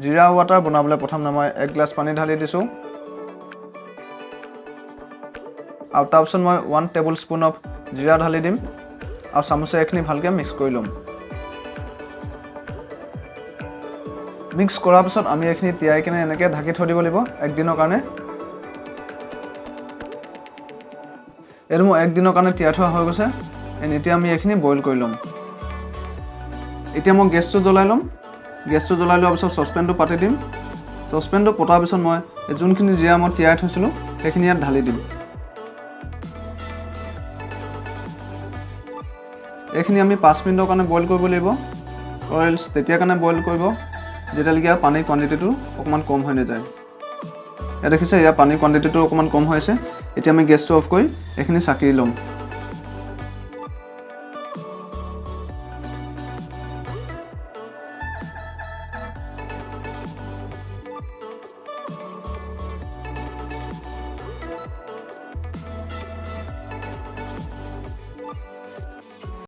জিৰা ৱাটাৰ বনাবলৈ প্ৰথমে মই এক গ্লাছ পানী ঢালি দিছোঁ আৰু তাৰপিছত মই 1 টেবুল স্পুন অফ জিৰা ঢালি দিম আৰু চামুচে এইখিনি ভালকৈ মিক্স কৰি ল'ম। মিক্স কৰাৰ পিছত আমি এইখিনি তিয়াই কিনে এনেকৈ ঢাকি থৈ দিব লাগিব একদিনৰ কাৰণে। এইটো মোৰ একদিনৰ কাৰণে তিয়াই থোৱা হৈ গৈছে। এণ্ড এতিয়া আমি এইখিনি বইল কৰি ল'ম। এতিয়া মই গেছটো জ্বলাই ল'ম। গেছটো জ্বলাই লোৱাৰ পিছত চচপেনটো পাতি দিম। চচপেনটো পতাৰ পিছত মই এই যোনখিনি জিৰা মই তিয়াই থৈছিলোঁ সেইখিনি ইয়াত ঢালি দিম। এইখিনি আমি 5 মিনিটৰ কাৰণে বইল কৰিব লাগিব, অৰ এলছ তেতিয়া কাৰণে বইল কৰিব যেতিয়ালৈকে ইয়াৰ পানীৰ কোৱাণ্টিটিটো অকণমান কম হৈ নাযায়। ইয়াত দেখিছে ইয়াৰ পানীৰ কোৱাণ্টিটিটো অকণমান কম হৈ আছে। এতিয়া আমি গেছটো অফ কৰি এইখিনি চাকি ল'ম।